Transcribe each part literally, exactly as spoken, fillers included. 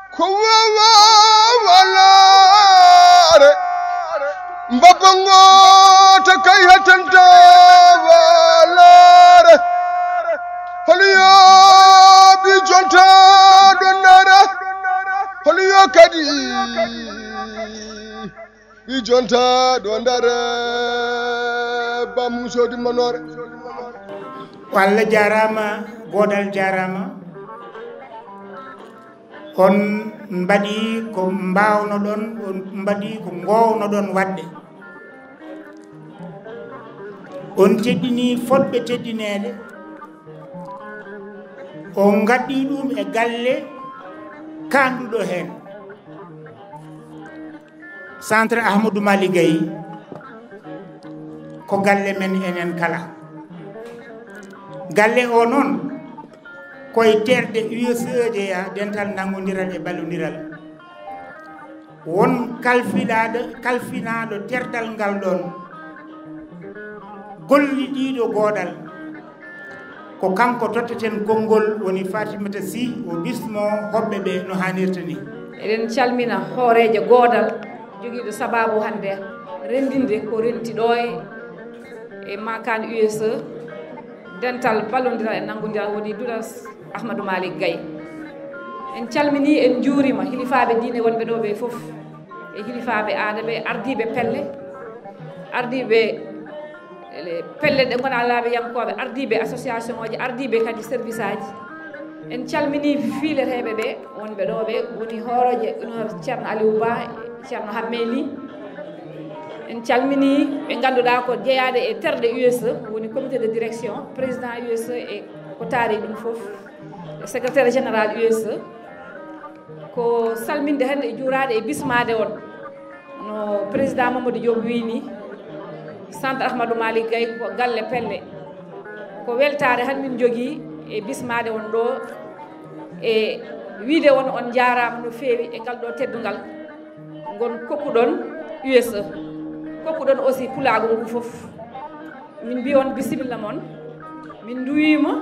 Ko wawa walare mbabba ngo to kay hatanta walare. Hol yo bi jonta ɗo ndara. Hol yo kadi bi jonta ɗo ndara. Bam sodi manore. Walla jarama, godal jarama. On mbaɗi ko mbawnoɗon, on mbaɗi ko ngownoɗon waɗde. On teddini fotɓe teddineede, on ngaddi ɗum e galle kanduɗo heen. Centre Ahmadou Malick Gaye ko galle men enen kala. Galle o noon koye terɗe U S E jeeya, dental nanngodiral e ballondiral. Won kalfinaɗo, kalfinaɗo terɗal ngal ɗon, gollidiɗo goɗal, ko kanko totteten konngol, woni Fatimata Sy, o bismo hoɓɓe ɓe no hanirta ni. Eɗen calmina hooreejo goodal jogiiɗo sababu hannde renndinde ko renti ɗo e, e makan U S E, dental ballondiral e nanngondiral woni duɗal Ahmadou Malick Gaye. En calmini, en njuurima hilifaaɓe diine wonɓe ɗo ɓe fof, e hilifaaɓe aada ɓe, ardiiɓe pelle, ardiiɓe pelle ɗe ngona laabiyankooɓe, ardiiɓe association oji, ardiiɓe kadi service aji. En calmini fiileteeɓe ɓe wonɓe ɗo ɓe, woni hoorooje UNOR Ceerno Aliou Ba, Ceerno Hammeli. En calmini ɓe ngannduɗaa ko jeyaaɗe e terɗe U S E, woni comité de direction, président U S E e ko taari ɗum fof, e secrétaire général U S E. Ko salminde heen e juuraade e bismaade on, no président Mamadou Diop wii ni, centre Ahmadou Malick Gaye ko galle pelle. Ko weltaare tan min njogii e bismaade on ɗo, e wiide on, on njaaraama no feewi e ngal ɗo teddungal ngon kokkuɗon U S E, kokkuɗon aussi pulaagu ngu fof. Min mbi on bisimilla mon, min nduwiima,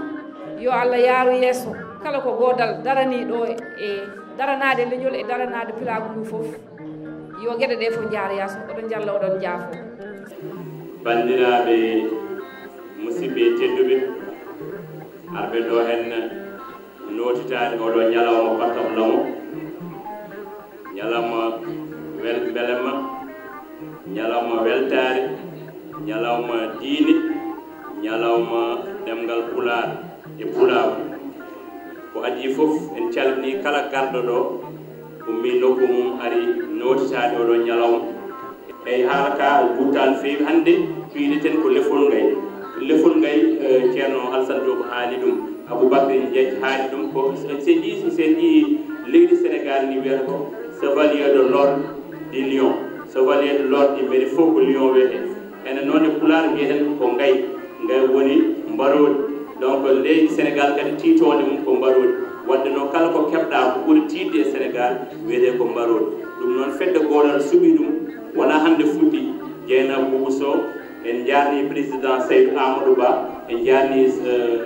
yo Allah yaaru yeeso kala ko goodal daranii ɗo e daranaade leñol e daranaade pulaagu ngu fof. Yo geɗe ɗe fof njaar yaaso, oɗon njalla, oɗon njaafo. Banndiraaɓe, musidɓe tedduɓe, arɓe ɗo heen nootitaade oɗo ñalawma battam lamo, ñalawma wel-, mbelemma, ñalawma weltaare, ñalawma diine, ñalawma ɗemngal Pulaar e Pulaagu. Ko adii fof, en calminii kala garɗo ɗo, ummii nokku mum, ari nootitaade oɗo ñalawma. Eyi, haala ka guttaani feewi. Hannde piileten ko Lefol Ngay. Lefol Ngay, eh, Ceerno Alassane Diop haali ɗum, Aboubacry Dieng haali ɗum. Ko, so en njii, so en njii leydi Sénégal ni, wiyata ko chevalier de l'ordre du lion, chevalier de l'ordre du mérite, fof ko lion wiyetee. Ene noon e Pulaar mbiyeten ko Ngay, Ngay woni mbaroodi. Donc leydi Sénégal kadi tiitoonde mum ko mbaroodi. Wadde noon kala ko keɓɗaa ko ɓuri tiiɗde e Sénégal wiyetee ko mbaroodi. Ɗum noon fedde goodal suɓii ɗum, wonaa hannde fuɗɗii. Dieynaba Boubou Sow, en njaarnii président Seydou Amadou Ba, en njaarnii, euh,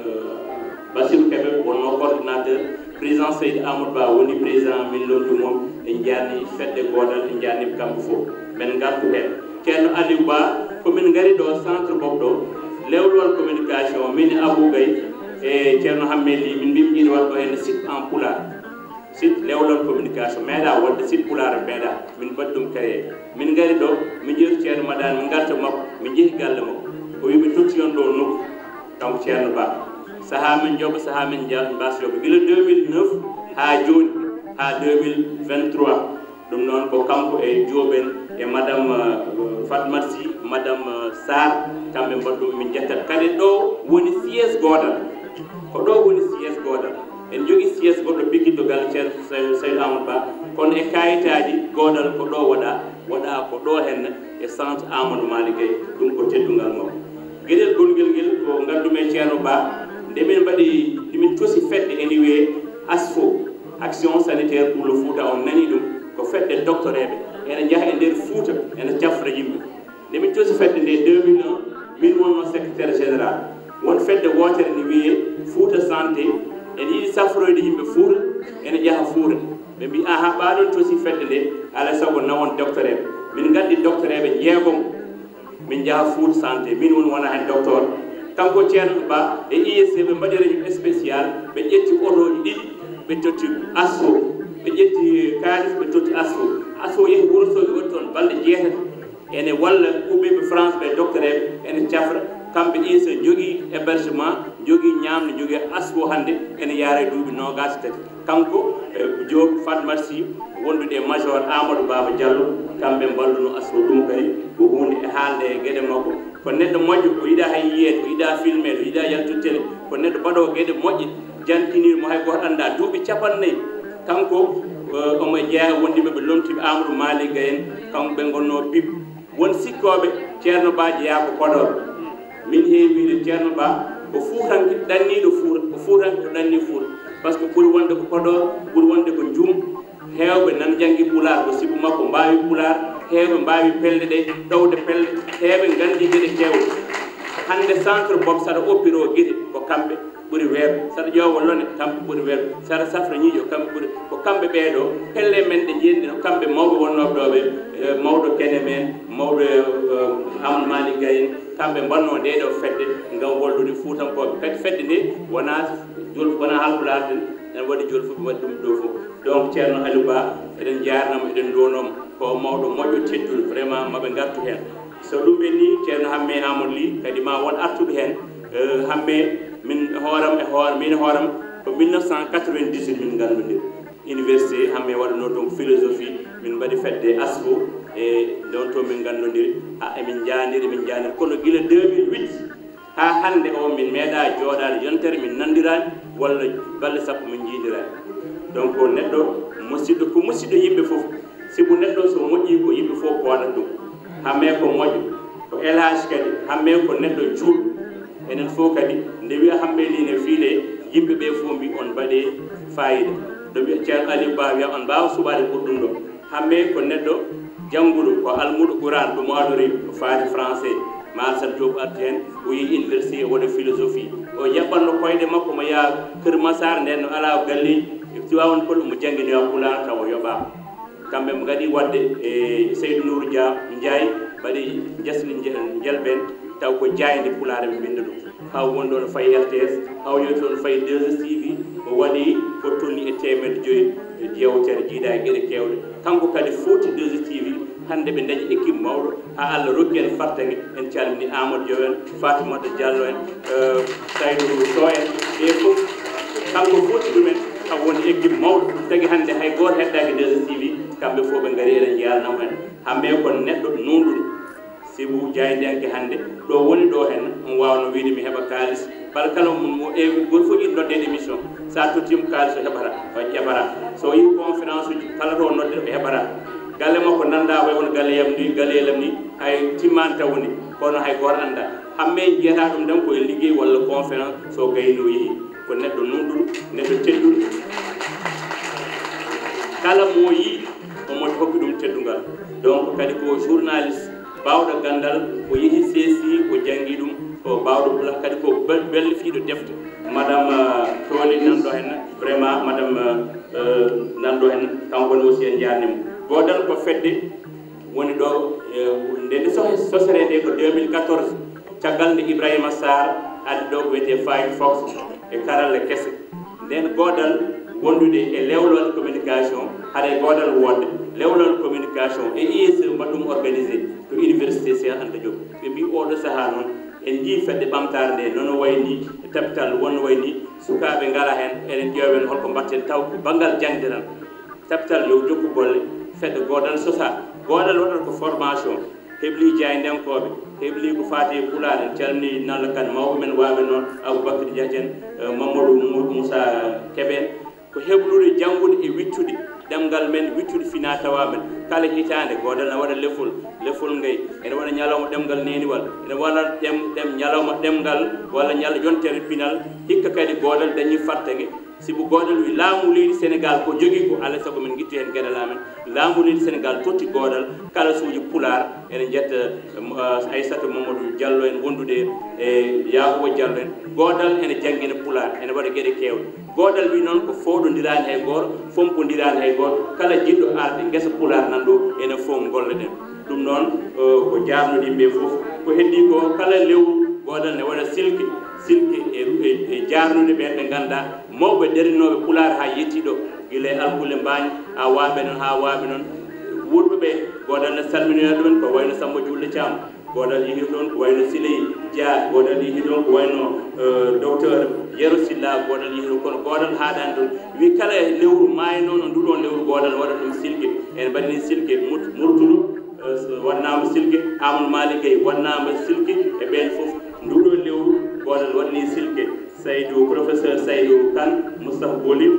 Bassirou Kébé wonnoo coordinateur. Président Seydou Amadou Ba woni président min lomtu mum. En njaarnii fedde goodal, en njaarnii ɓe kamɓe fof. Men ngartu heen. Ceerno Aliou Ba, ko min ngari ɗo centre Bob ɗo, Lewlewal communication, min e Abou Gaye e Ceerno Hammeli, min mbii miɗo waɗa ɗo heen site en pulaar. Site Lewlewal communication, meeɗaa waɗde site pulaar, meeɗaa. Min mbaɗi ɗum créé. Min ngari ɗo, min ƴeewi Ceerno Madani, min ngarta makko, min njehi galle makko. O wi mi totti on ɗo nokku, kanko Ceerno Ba. Sahaa min njoɓa, sahaa min nja-, mbaasa yoɓa. Gila deux mille neuf haa jooni, haa deux mille vingt-trois. Ɗum noon ko kanko e Diop en e madame, euh, Fatmat Sy, madame, euh, Sarr, kamɓe mbaɗi ɗum, min njettat. Kadi ɗo woni siège goodal. Ko ɗo woni siège goodal. En njogii siège goɗɗo biggiɗo galle Ceerno Say-, Seydou Amadou Ba. Kono e kayitaaji goodal ko ɗo waɗaa, waɗaa ko ɗo henne e centre Amadou Malick Gueye. Ɗum ko teddungal makko. Geɗel gonngel ngel ko nganndumi e Ceerno Ba, nde min mbaɗi, nde min cosi fedde ene wiyee ASFO, Action Sanitaire pour le Fouta, on nanii ɗum, ko fedde doktoreeɓe. Ene njaha e nder Fuuta, ene cafra yimɓe. Nde min cosi fedde nde deux mille un, min wonnoo secrétaire général. Won fedde wootere ne wiyee Fouta Santé, Ene yiɗi safroyde yimɓe Fuuta, ene yaha Fuuta. Ɓe mbi, "Aha, ɓaaɗon tosi fedde nde, alaa sago nawon doctoreeɓe." Min ngaddi doctoreeɓe jeegom, min njaha Fuuta Santé, min woni wona heen docteur. Kanko Ceerno Ba e I S C ɓe mbaɗi réunion spécial, ɓe ƴetti otooji ɗiɗi, ɓe totti Asso, ɓe ƴetti kaalis, ɓe totti Asso. Asso yehi Wuro Sogi, waɗi toon balɗe jeetati. Ene walla uɓeeɓe France ɓe doctoreeɓe, ene cafra. Kamɓe I S C njogii hébergement, njogii ñaamde, njogii Asso hannde, ene yaara e duuɓi noogaas e tati. Kanko, e, Diop Fatmat Sy, wondude e major Amadou Baba Diallo, kamɓe mballuno Asso. Ɗum kadi ko huunde e haalde e geɗe makko. Ko neɗɗo moƴƴo, o yiɗaa hay yiyeede, o yiɗaa filmeede, o yiɗaa yaltude télé. Ko neɗɗo baɗoowo geɗe moƴƴe, jantinir mo hay gooto anndaa. Duuɓi capanɗe nayi, kanko, e, omo jeyaa e wondiiɓe ɓe lomtiiɓe Amadou Malick Gaye en, kanko ɓe ngonnoo bib. Won sikkooɓe Ceerno Ba jeyaa ko Podor. Min heewi wiide Ceerno Ba ko Fuutanke ɗanniiɗo Fuuta, ko Fuutanke ko ɗannii Fuuta. Par ce que ɓuri wonde ko Podor, ɓuri wonde ko Njum. Heewɓe nan janngi Pulaar, ko sibu makko mbaawi Pulaar, heewɓe mbaawi pelle ɗe, ɗowde pelle, heewɓe nganndi geɗe keewɗe. Hannde centre Bob saɗa oppiroo Gite ko kamɓe ɓuri weeɓde, saɗa ƴoowa Lone kamɓe ɓuri weeɓde, saɗa safra ñiiƴo kamɓe ɓuri, ko kamɓe ɓee ɗoo, pelle men ɗe njiyen ɗe no kamɓe mawɓe wonnooɓe ɗoo ɓe, e, mawɗo Kene men, mawɗo, e, Amadou Malick Gaye en, kamɓe mbannoo ndee ɗoo fedde ngam wallude Fuutankooɓe. Kadi fedde nde wonaa jol, wonaa Haalpulaar tan, ene waɗi jol fof, ɓe mbaɗi ɗum ɗoo fof. Donc, Ceerno Aliou Ba, eɗen njaarnoo mo, eɗen nduwanoo mo. Ko mawɗo moƴƴo tedduɗo, vraiment, maɓe ngartu heen. So ɗum ɓenni, Ceerno Hammee Amadou Ly, kadi ma won artuɓe heen. Eh, Hammee, min hooram e hoore, min hooram ko mille neuf cent quatre-vingt-dix-huit min nganndondiri. Université, Hammee waɗanoo toon philosophie, min mbaɗi fedde Asfo, e ɗoon toon min nganndondiri. Ha, emin njaandiri, emin njaandiri. Kono gila deux mille huit, haa hannde o, min meeɗaa jooɗaade yontere, min nanndiraani, walla balɗe sappo min njiidiraani. Donc, neɗɗo, musiɗɗo, ko musiɗɗo yimɓe fof. Sibu neɗɗo so moƴƴii, ko yimɓe fof pooɗata ɗum. Hammee ko moƴƴo, ko Elhaj kadi, Hammee ko neɗɗo juulɗo. Enen fof kadi, nde wiya Hammee ni ne fiile, yimɓe ɓe fof mbi on mbaɗe fayida. Nde wiya Ceerno Aliou Ba wiya on mbaawa suɓaade ko ɗum ɗo. Hammee ko neɗɗo jannguɗo, ko almuudo Quraan, ɗum o adori ko faati français. Ma Alassane Diop arti heen, o yehi université, o waɗa philosophie. O yaɓɓatno koyɗe makko, mo yaha Kër Massar, nden no alaa galleeji. E Tiwaawan Pël, omo jannginoya Pulaar, tawa o yoɓaama. Kamɓe mbo kadi waɗde e Seydou Nourou Dia Ndiaye, mbaɗi jasni nje-, njelben, taw ko jaaynde Pulaar ɓe mbinnda ɗum. Haw woni ɗo no fayi R T S, haw yoni ɗo no fayi deux S T V, o waɗi ko tolni e teemedde joyi yewtere jiidaa e geɗe keewɗe. Kanko kadi foti deux S T V, hannde ɓe ndañi équipe mawɗo, haa Allah rokki en fartaŋŋe, en calmini Amadou Diaw en, Fatimata Diallo en, eh, Saydou Sow en, ɓe fof. Kanko foti ɗumen, kam woni équipe mawɗo, tagi hannde hay gooto heddaaki deux S T V, kamɓe fof ɓe ngari eɗen njaarnamo en. Hammee ko neɗɗo nunɗuɗo. Sibu jaayndiyanke hannde, ɗo woni ɗo heen, on waawno wiide mi heɓa kaalis. Bal kala mum mo eewi, gooto fof yiɗi nodde émission. So a tottiima kaalis, o heɓata, o ƴeɓata. So o yii conférence uji, kala to o nodde, o heɓata. Galle makko nanndaa, way won galle yam ni, galle yam ni, hay timmaani taw woni, kono hay gooto anndaa. Hammee jiyata ɗum tan ko e liggey walla conférence, so o gaynii o yehi. Ko neɗɗo nunɗuɗo, neɗɗo tedduɗo. Kala mo yii, omo hokki ɗum teddungal. Donc, kadi ko journaliste, baawɗo ganndal, o yehi C C, o janngi ɗum, ko baawɗo pulaar, kadi ko bel-, bellifiiɗo defte. Madame, euh, Tooli nan ɗo heen, vraiment, madame, euh, nan ɗo heen, kanko ne aussi en njaarnii mo. Goodal ko fedde woni ɗo, eh, nde nde so-, sosere nde ko deux mille quatorze, caggal nde Ibrahima Sarr addi ɗo ko wiyetee Firefox e karalla kese. Nden goodal wondude e lewlewal communication, haɗa e goodal wonde lewlewal communication e I S E mbaɗi ɗum organisé to université Cheikh Anta Diop. Ɓe mbii oɗo sahaa noon, en njii fedde ɓamtaare nde, nono wayi ni, e tapital wonno wayi ni, sukaaɓe ngala heen, enen ƴeewen holko mbaɗten taw ko banngal jaŋde tan. Capital yo jokku golle, fedde goodal sosaa. Goodal waɗata ko formation, hebli jaayndiyankooɓe, hebli ko faati e Pulaar. En calminii Nalla Kan, mawɓe men waawɓe noon, Aboubacry Diagne en, eh, Mamadou Mou-, Moussa Kébé en. Ko heblude, janngude e wittude ɗemngal men, wittude finaa-tawaa men. Kala hitaande, goodal na waɗa lefol, lefol ngay, ene waɗa ñalawma ɗemngal neeniwal, ene waɗa ɗem-, ɗem-, ñalawma ɗemngal walla ñal-, yontere pinal. Hikka kadi goodal dañii fartaŋŋe. Sibu goodal wi laamu leydi Senegaal ko jogii ko, alaa e sago min ngitti heen geɗal amen. Laamu leydi Senegaal totti goodal kala suuji Pulaar, ene njetta, eh, Aysata Mamadou Diallo en wondude e Yaakuba Diallo en. Goodal ene janngina Pulaar, ene waɗa geɗe keewɗe. Goodal wi noon ko fowɗondiraani hay gooto, fompondiraani hay gooto. Kala jiɗɗo arde ngesa Pulaar nan ɗo, enen fof ngolle ɗen. Ɗum noon, eh, ko jaabnude yimɓe fof. Ko heddii ko, kala lewru goodal ne waɗa silke, silke e, e, e jaarnude ɓeen ɓe ngannduɗaa mawɓe darinooɓe Pulaar haa yettii ɗo, gila e Alkulle Mbaañ, haa waaɓe noon, haa waaɓe noon. Wuurɓe ɓe, goodal ne salminoya ɗum en, ko wayno Sammba Juulde Caam. Goodal yehi toon ko wayno Siley Dia, goodal yehi toon ko wayno, eh, docteur Yero Silla, goodal yehi toon, kono goodal haaɗaani toon. Wi kala e lewru maaynoono, ndu ɗoon lewru goodal waɗa ɗum silke. En mbaɗini silke Mut-, Murtulu, eh, so waɗnaama silke, Amadou Malick Gueye waɗnaama silke, e ɓeen fof. Ndu ɗoon lewru goodal waɗni silke Saydou, professeur Saydou Kane, Moustapha Bolim,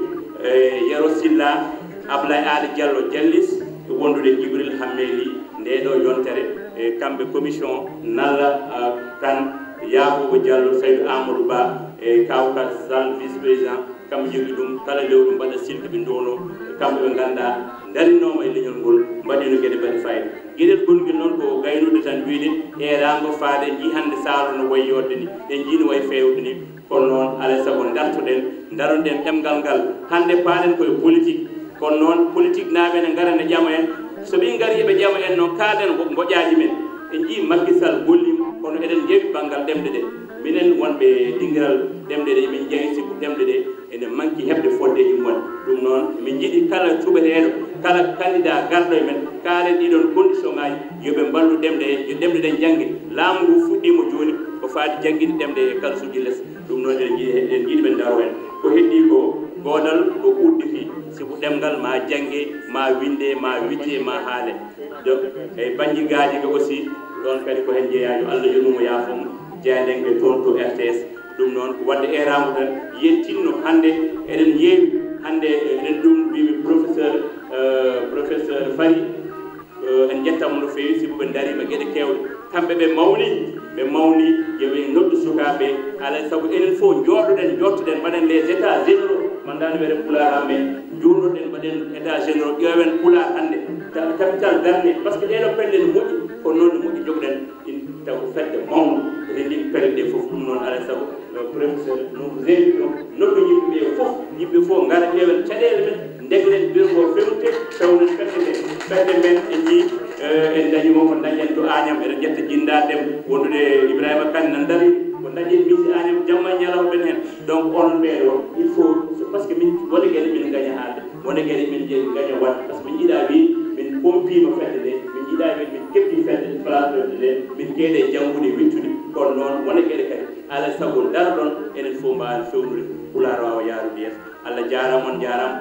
eh, Yero Silla, Ablaye Aly Diallo Jallis, e wondude Djibril Hammeli. Nde ɗo yontere, e kamɓe commission Nalla, ah, Kane, Yakuba Diallo, Saydou Amadou Ba, e Kawkal Sall, vice-président, kamɓe jogii ɗum, kala lewru mbaɗa silke ɓe nduwono, kamɓe ɓe ngannduɗaa darinooma e leñol ngol, mbaɗino geɗe mbaɗi fayida. Geɗel gongel noon ko gaynude tan wiyde eeraango faade, en njii hannde Saalo no wayi yooɗde ni, en njii no wayi feewde ni. Kono noon, alaa e sago, ndartoɗen, ndaroɗen ɗemngal ngal. Hannde paaɗen koye politique. Kono noon, politique naaɓe ne ngara ne ƴama en. So ɓe ngarii ɓe ƴama en noon, kaalen wo-, ngoƴaaji men. En njii Macky Sall golliima, kono eɗen njewi banngal ɗemɗe ɗe. Minen wonɓe dingiral ɗemɗe ɗe, min njeyi sibu ɗemɗe ɗe ene manki heɓde fodde e mum. Ɗum noon, min njiɗi kala cuɓeteeɗo, kala candidat garɗo e men, kaalen ɗiɗon condition ŋaaji, yo ɓe mballu ɗemɗe ɗe, yo ɗemɗe ɗen jannge. Laamu ngu fuɗɗiima jooni ko faati jannginde ɗemɗe e kalsuuji les. Ɗum noon, eɗen njiɗi, eɗen njiɗi ɓe ndaro en. Ko heddii ko, goodal ko udditi, sibu ɗemngal ma jannge, ma winnde, ma witte, ma haale. Donc, e bannji gaaji ga aussi, ɗoon kadi ko heen jeyaa, yo Allah yurmo mo, yaafo mo, jeyanɗen ɓe toon to R T S. Ɗum noon, ko waɗde eeraango tan, yettinno hannde, eɗen yeewi hannde, eɗen ɗum mbimi professeur, euh, professeur Fari, euh, en njettaama no feewi, sibu ɓe ndariima geɗe keewɗe. Kamɓe ɓe mawni, ɓe mawni, yo ɓe noddu sukaaɓe, alaa e sago enen fof njooɗoɗen, njottoɗen, mbaɗen les états généraux, man daan wiyete Pulaar amen, njuurnoɗen, mbaɗen états généraux, ƴeewen Pulaar hannde, ta-, capital darnde, par ce que ɗee ɗoo pelle no moƴƴi, kono noon no moƴƴi jogɗen ɗin taw ko fedde mawnde, eɗen njiɗi pelle ɗe fof. Ɗum noon, alaa e sago, euh, professeur, nous vous invitons, noddu yimɓe ɓe fof, yimɓe fof ngara ƴeewen caɗeele men, ndeglen bureau ngo fewte, fewnen fedde nde. Fedde men en njii, eh, en dañi mo ko dañen to Agnam, eɗen njetta Jinda Dem, wondude Ibrahima Kane nan dari, ko dañen misi Agnam jamma e ñalawma ɓen heen. Donc, onon ɓee ɗoo, il faut, c'est parce que min, wone geɗe min ngaña haalde, wone geɗe min je-, ngaña waɗde, par ce que min njiɗaa wi, min pompiima fedde nde, min njiɗaa wi, min keɓti fedde, place fedde nde, min keede janngude, wiccude, kono noon, wone geɗe kadi, alaa e sago, ndaroɗon, enen fof mbaawen fewnude, Pulaar waawa yahrude yeeso. Allah jaaraama, on njaaraama.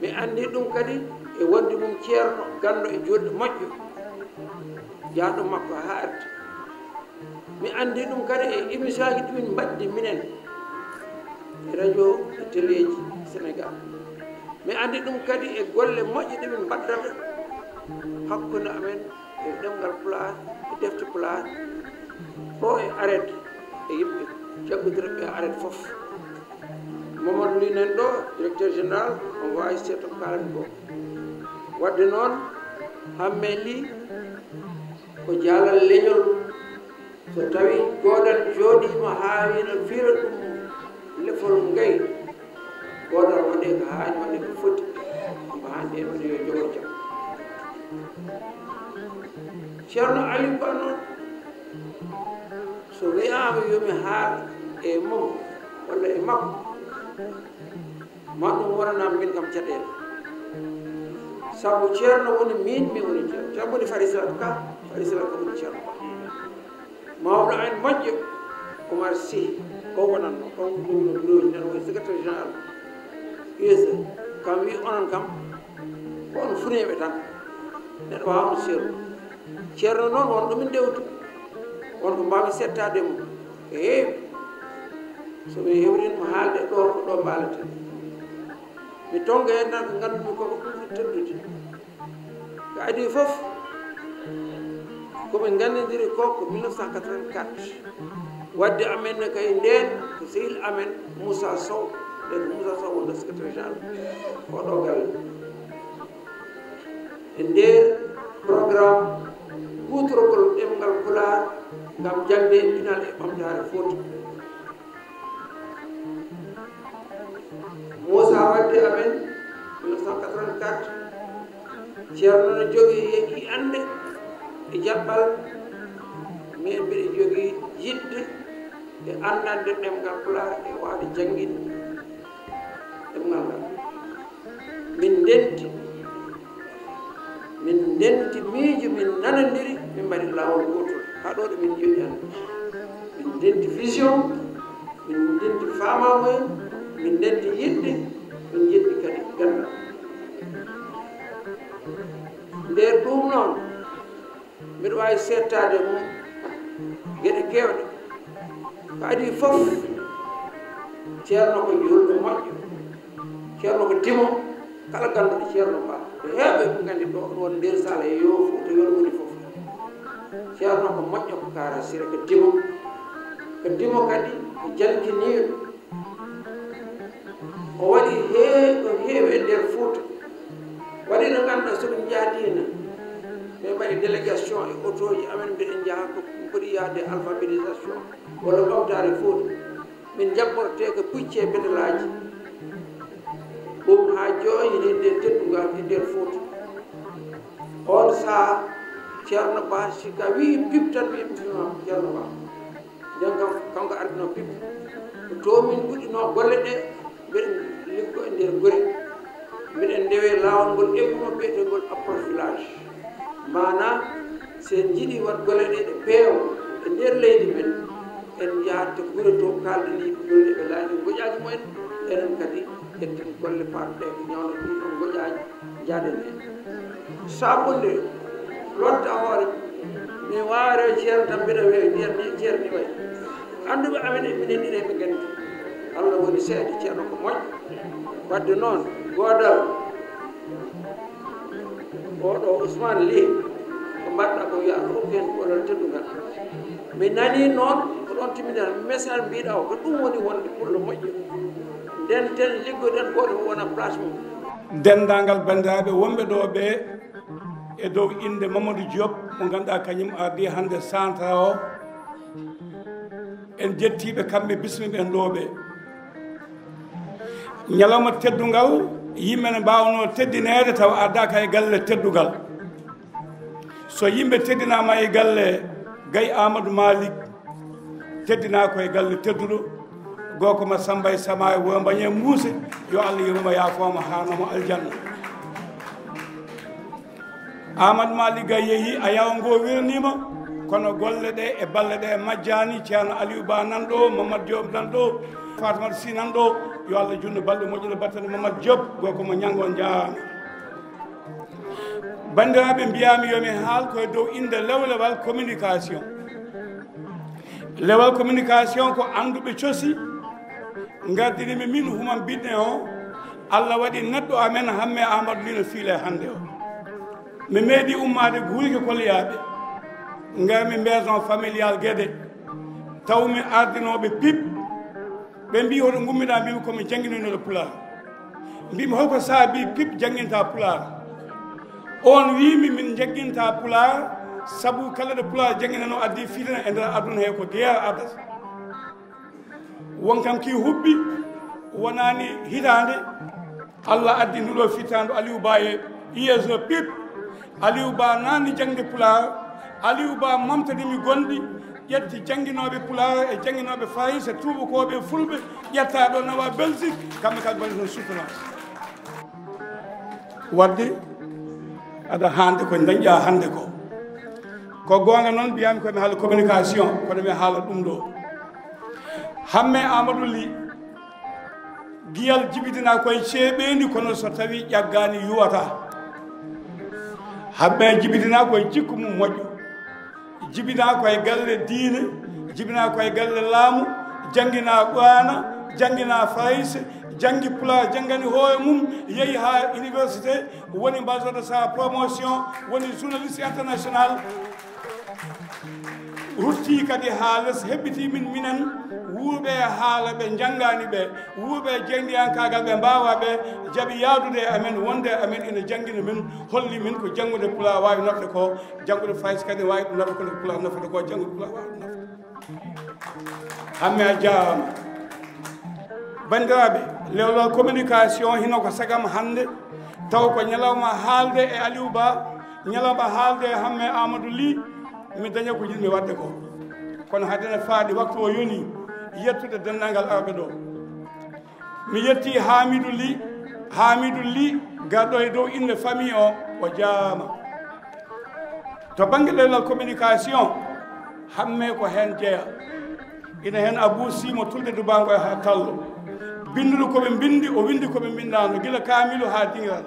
Mi anndi ɗum kadi e wonde mum ceerno ganndo e juulɗo moƴƴo, jahɗo makko haa arti. Mi anndi ɗum kadi e émission ji ɗi min mbaɗdi minen e radio e téléji Sénégal. Mi anndi ɗum kadi e golle moƴƴe ɗe min mbaɗdata hakkunde amen e ɗemngal Pulaar, e defte Pulaar, ɗo e aret e yimɓe jaggodirɓe e aret fof. Mamadou Ly nan ɗo, directeur général, on waawi seeɗa ko kaalami ko. Waɗde noon, Hammee Ly ko jaalal leñol. So tawii goodal jooɗiima haa wiino fiira ɗum lefol ngay, goodal waɗee ko haani, waɗee ko foti, ko haani en waɗi yo jogo jam. Ceerno Aliou Ba noon, so wiyaama yo mi haal e mum walla e makko, ma ɗum wonanam min kam caɗeele. Sabu ceerno woni min, min woni ceerno. Ceerno woni Fari Sila Ka, Fari Sila Ka woni ceerno. Mawɗo en moƴƴo, Oumar Sy, ko wonanno, kanko woni bureau ji nen, woni secrétaire général U S E. Kam wi onon kam, ko on funeeɓe tan. Neɗɗo waawno ceerno. Ceerno noon, won ɗo min ndewtu. Won ko mbaawmi settaade mo. Ko heewi. So mi hewrin mo haalde ɗo, ko ɗo mbaalaten. Mi tonga heen tan ko nganndu-mi ko ko ɓuri teddude. Ko adii fof, ko min nganndindiri ko ko mille neuf cent quatre-vingt-quatre. Waɗde amen ne kay ndeen ko sehil amen Moussa Sow, ndeen ko Moussa Sow wonno secrétaire général oɗo galle. E nder programme kuutorgol ɗemngal Pulaar ngam jaŋde e pinal e ɓamtaare Fuuta. Wadde amen, mille neuf cent quatre-vingt-quatre, Ceerno no jogii yeƴi annde e jaɓɓal, min mbiɗa jogii yiɗde e anndande ɗemngal Pulaar e waawde jannginde ɗemngal ngal. Min ndenti, min ndenti miijo, min nanondiri, min mbaɗi laawol gootol. Haa ɗo ɗo min njoɗi hannde. Min ndenti vision, min ndenti faamamuya, min ndenti yiɗde, min njetti kadi ganndal. Nder ɗum noon, mbiɗa waawi seettaade mum geɗe keewɗe. Ko adii fof, Ceerno ko juulɗo moƴƴo, Ceerno ko timo, kala gannduɗo Ceerno Ba. Ko heewɓe ɓe nganndi ɗo, ɗoon nder saala e yo Fuuta, yo woni fof. Ceerno ko moƴƴo, ko kaarasire, ko timo. Ko timo kadi, ko jankiniiɗo. O waɗi hee-, ko heewi e nder Fuuta. Waɗi no ngannduɗaa, so min njahdii heen, min mbaɗi délégation e otooji amen, mbiɗen njaha ko foti yahde alphabétisation walla ɓamtaare Fuuta. Min njabbortee ko pucci e betelaaji. Ɗum haa jooni ene e nder teddungal e nder Fuuta. Oon sahaa, Ceerno Ba, si ka wii pip tan, mi, mi, Ceerno Ba. Nden kam, kanko ardinoo pip. Ko to min puɗɗinoo golle ɗe, mbiɗen liggo e nder gure. Mbiɗen ndewe laawol ngol eɓɓunoo biyeteengol approfilage. Maanaa, so en njiɗii waɗ golle ɗe, ɗe peewa e nder leydi men, en njahat to gure to, kaalden yimɓe golle ɗe ɓe laañi ngoƴaaji mumen, enen kadi ƴetten golle paaɗuɗe ko ñawna ɗum ɗon ngoƴaaji. Njaaden heen. Saabunde, lotta hoore, mi waare ceerno tan mbiɗa weewi, ceerni, ceerni wayi. Annduɓe amen e minen ine ɓe nganndi. Allah woni seede, ceerno ko moƴƴo. Wadde noon, goodal, oɗo Ousmane Ly, ko mbaɗɗa ko wiya ko heen goodal teddungal. Mi nanii noon, ko ɗoon timminal, message mbiɗa o, ko ɗum woni wonde pullo moƴƴo. Ndenten, liggoɗen, gooto fof wona place mum. Denndaangal banndiraaɓe wonɓe ɗo ɓe, e dow innde Mamadou Diop, mo ngannduɗaa kañum ardi hannde centre o, en jettiiɓe kamɓe, bismiɓe en ɗo ɓe. Ñalawma teddungal, yimɓe ne mbaawnoo teddineede tawa ardaaka e galle teddungal. So yimɓe teddinaama e galle Gaye Amadou Malick, teddinaa ko e galle tedduɗo, gorko ma Samba e Sama e Wuro Mbañe Muuse, yo Allah yurmo yaafoo mo, haarno mo aljanna. Amadou Malick Gaye yehi, a yawa ngo wirniima, kono golle ɗe e balle ɗe majjaani. Ceerno Aliou Ba nan ɗo, Mamadou Diop nan ɗo, Fatoumata Sy nan ɗo, yo Allah junnu balɗe moƴƴude battane Mamadou Diop, gorko mo Ñanngo, on njaaraama. Banndiraaɓe, mbiyaami yo mi haal ko e dow innde lewlewal communication. Lewal communication ko annduɓe cosi, ngardini mi min Human Bidne o. Allah waɗi neɗɗo amen Hamme Amadou Ly no fiile hannde o. Mi meeɗi ummaade Guurike Kolliyaaɓe, ngarmi maison familiale Guédé, taw mi ardinooɓe pip. Ɓe mbii, "Hoto ngummiɗaa?" Mbimi, "Ko mi jannginooɗo Pulaar." Mbimi, "Holko saabii pip jannginta Pulaar?" Oon wiimi, "Min njannginta Pulaar sabu kala ɗo Pulaar jannginanoo addi fitina e nder aduna he ko guerre adata." Won kam ki hubbi, wonaani hitaande, Allah addi nduɗo fittaandu Aliou Ba e I S O pip. Aliou Ba naatni jaŋde Pulaar. Aliou Ba momtani mi gonɗi, ƴetti jannginooɓe Pulaar e jannginooɓe Farayse, tuubakooɓe e Fulɓe, ƴetta ɗo nawa Belgique, kamɓe kala mbaɗi toon soutenance. Wadde aɗa hannde ko dañƴa hannde ko. Ko goonga noon, mbiyaami ko mi haala communication, kono mi haala ɗum ɗo. Hamme Amadou Ly, giyal jibidinaa koye ceeɓeendi, kono so tawii ƴaggaani yuwata. Hamme jibidinaa koye jikku mum moƴƴo. Jibinaa koye galle diine, jibinaa koye galle laamu, jannginaa Qur'aana, jannginaa Farayse, janngi Pulaar, janngani hoore mum, yehi haa université, woni maison de sa promotion, woni journaliste international. Ruttii kadi haa les, heɓɓitii min minen, wuurɓe e haala ɓe njanngaani ɓe, wuurɓe e jenndiyankaagal ɓe mbaawaa ɓe, jaɓi yahdude e amen, wonde e amen ina janngina min, holli min ko janngude Pulaar waawi nafde ko, janngude Farayse kadi waawi ɗum nafde, kono ko Pulaar nafata ko, janngude Pulaar waawi ɗum nafde. Hamme, a jaaraama. Banndiraaɓe, lewlal communication hino ko sagam hannde, taw ko ñalawma haalde e Aliou Ba, ñalawma haalde e Hamme Amadou Ly, mi daña ko jiɗmi waɗde ko. Kono haade ne faaɗi, waktu o yoni, yettude denndaangal arɓe ɗo. Mi yetti Hamidou Ly, Hamidou Ly, garɗo e dow innde famille o, o jaama. To bannge lewlal communication, Hamme ko heen jeya. Ina heen Abou Sy mo Tulde Dubango e haa Tallo. Binnduɗo ko ɓe mbinndi, o winndi ko ɓe mbinndaano, gila kaamilu haa diŋiral.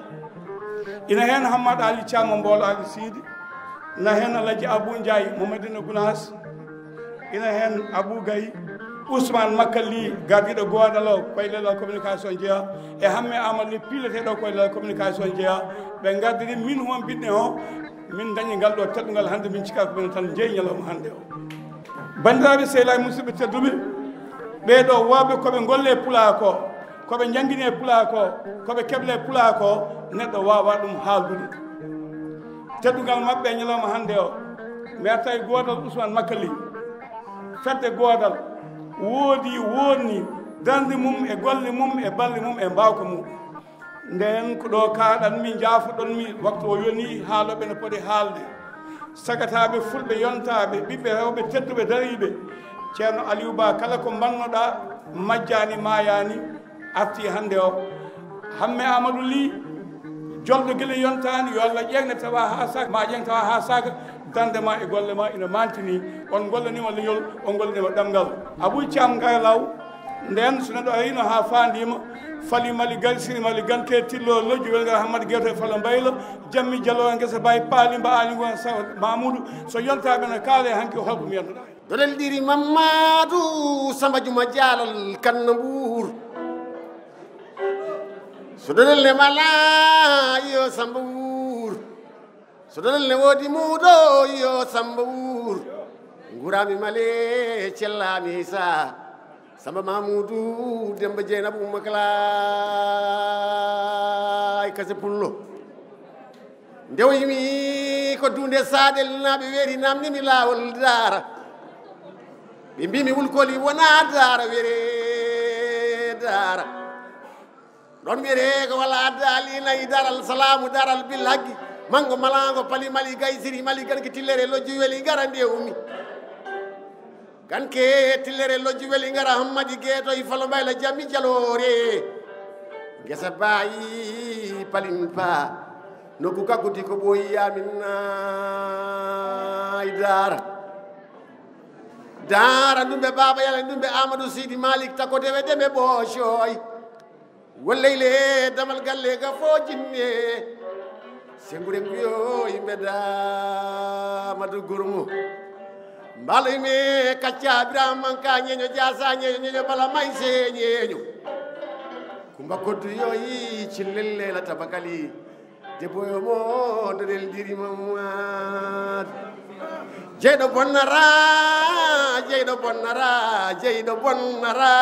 Ina heen Hammad Ali Thiam mo Mboolo Ali Siidi. Ina heen Alhaji Abou Ndiaye mo Madina Gounass. Ina heen Abou Gaye, Ousmane Makka Ly, gardiiɗo goodal o, koye lewlal communication jeya. E Hamme Amadou Ly, piileteeɗo koye lewlal communication jeya. Ɓe ngardiri min hon binne o, min dañi ngal ɗo teddungal hannde, min cikka ko minen tan jeyi ñalawma hannde o. Banndiraaɓe, sehilaaɓe, musidɓe tedduɓe, ɓee ɗo waawɓe ko ɓe ngolle e Pulaar ko, ko ɓe njanngini e Pulaar ko, ko ɓe keble e Pulaar ko, neɗɗo waawa ɗum haaldude. Teddungal maɓɓe e ñalawma hannde o, mi arta e goodal Ousmane Makka Ly. Fedde goodal woodi, woodni darnde mum e golle mum e balle mum e mbaawka mum. Ndeen ko ɗo kaaɗanmi, njaafoɗonmi, waktu o yoni, haalooɓe no poti haalde. Sagataaɓe fulɓe yontaaɓe, ɓiɓɓe rewɓe tedduɓe dariiɓe, Ceerno Aliou Ba, kala ko mbannoɗaa, majjaani, maayaani, arti hannde o. Hamme Amadou Ly, jolɗo gila yontaani, yo Allah ƴeeŋne tawa haa saaka, ma ƴeeŋ tawa haa saaka, darnde ma e golle ma ina mantini. On ngollaniima leñol, on ngollaniima ɗemngal. Abou Thiam Ngara Law, ndeen so neɗɗo ariino haa faandiima, Fali Mali Gari, Siri Mali Ganke, Tillo Lojji, Welngar Hammadi Geeto e Falo Mbaylo, Jammi Jalo, Ngesa Baay, Paali Mba, Aali Ngon, Saw, Mamoudou, so yontaaɓe no kaale hanki, holko mbiyannoɗaa? Dolel ɗiri Mamadou Samba Juma Jalal Kanna Mbour. So dolel ne mala, yo Samba Wuur. So dolel ne woodi muudo, yo Samba Wuur. Ngurami male, cellami sa. Samba Mamoudou, Demba Dieynaba, Oumou Makala, e Kase Pullo. Nde o yimi ko duunde Saɗel, naaɓe weeri, namnimi laawol Daara. Ɓe mbimi wulkoli wona Daara, were Daara. Ɗon were ko wala Daali nayi, Daara Al Salaamu, Daara Al Bil Haggi, Mango Malango, Pali Mali Gay, Siri Mali Ganki, Tillere Lojji Weli Ngara nde umi. Ganke Tillere Lojji Weli Ngara, Hammadi Geeto e Falo Mbayla, Jammi Jaloore. Ngesa Baayi Palin Pa, nokku kaggudi ko ɓooyi Yaamin nayi Daara. Daara Ndumbe Baaba Yala, Ndumbe Amadou Sidi Malik, Tako Dewe Deme Ɓoocoy. Wolleyle damal galle ga fo jinne. Sengure kuyo yimɓe da Madu Gurmu. Mbalo yimɓe kacca Birama Manka ñeño, Jasa ñeño, ñeño Bala Mayse ñeño. Kumba Koddu yo yi cillelle la tabakali. Debbo yo mo dolel diri Mamad. Jeyɗo bonnara, jeyɗo bonnara, jeyɗo bonnara.